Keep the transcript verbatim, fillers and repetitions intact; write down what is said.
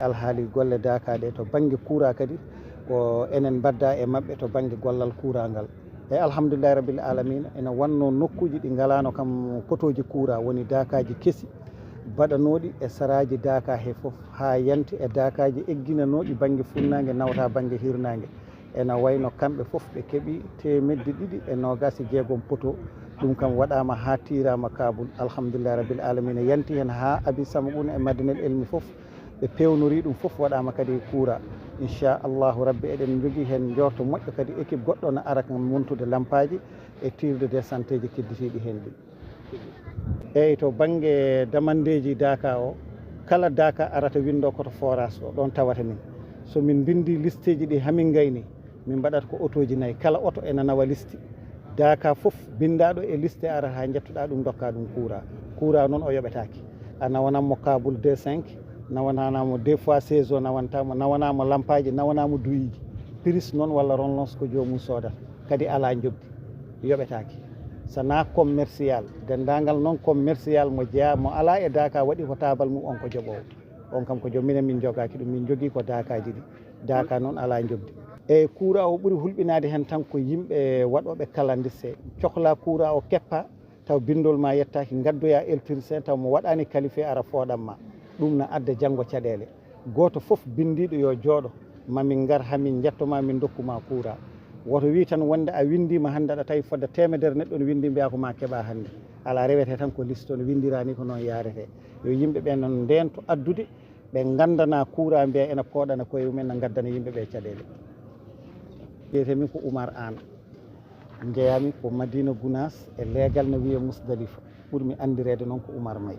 Alhaali golle Daaka ɗe to bannge kuuraa kadi, ko enen mbadda e maɓɓe to bannge gollal kuuraa ngal. E alhamdulillahi rabbil alamina, ene wannoo nokkuuji ɗi ngalaano kam potooji kuuraa, woni daakaaji kesi baɗanooɗi e saraaji Daaka he fof, haa yanti e daakaaji egginanooɗi bannge funnaange nawata bannge hirnaange. Ene wayno kamɓe fof ɓe keɓi teemedde ɗiɗi e noogaas e jeegom poto. Ɗum kam waɗaama haa tiiraama kaabul. Alhamdulillahi rabbil alamina, yanti heen haa Abi Samaun e Madinal Elmi fof. Ɓe peewnori ɗum fof, waɗaama kadi kuuraa. Inchallahu rabbi, eɗen njogii heen njoorto moƴƴo kadi, équipe goɗɗo no ara kam wontude lampaaji e tiirde des santeeji kedditiiɗi heen ɗi. Eeyi, to bannge damandeeji Daaka o, kala Daaka arata winndoo ko to forage o, ɗoon tawata min. So min mbinndii listeeji ɗi haa min ngayni, min mbaɗata ko otooji nayi, kala oto ene nawa liste. Daaka fof binndaaɗo e liste arata haa njettoɗaa ɗum, ndokkaa ɗum kuuraa. Kuuraa noon o yoɓetaake. A nawanaa mo kaabul deux cinq, nawanaanaa mo deux fois seize o, nawantaa mo, nawanaa mo lampaaji, nawanaa mo duyiiji. Prise noon walla ronlons ko joomum soodata, kadi alaa njoɓdi, yoɓetaake. Sanaa commercial, denndaangal noon commercial mo jeyaa, mo alaa e Daaka waɗi ko taabal mum, on ko joɓoowo. On kam ko joom minen, min njogaaki ɗum, min njogii ko Daakaaji ɗi. Daaka noon alaa njoɓdi. E kuuraa o ɓuri hulɓinaade heen tan ko yimɓe waɗooɓe kalandise, cohlaa kuuraa o keppa, taw binndol ma yettaaki, ngaddoyaa électricien taw mo waɗaani qualifié ara fooɗan ma. Ɗum na adda janngo caɗeele. Gooto fof binndiiɗo yo jooɗo, ma min ngar haa min njetto ma, min ndokku ma kuuraa. Woto wii tan wonde a winndiima hannde aɗa tawi fodde teemedere neɗɗo ne winndi, mbiyaa ko ma keɓaa hannde. Alaa, rewetee tan ko liste, no winndiraani ko noon yaaretee. Yo yimɓe ɓe noon ndeento addude, ɓe nganndana kuuraa, mbiya ena pooɗana koye mumen, na ngaddana yimɓe ɓe caɗeele. Wiyetee min ko Oumar Anne, njeyaa-mi ko Madina Gounass, e leegal na wiyee Mousdalifa, ɓur-mi anndireede noon ko Oumar May.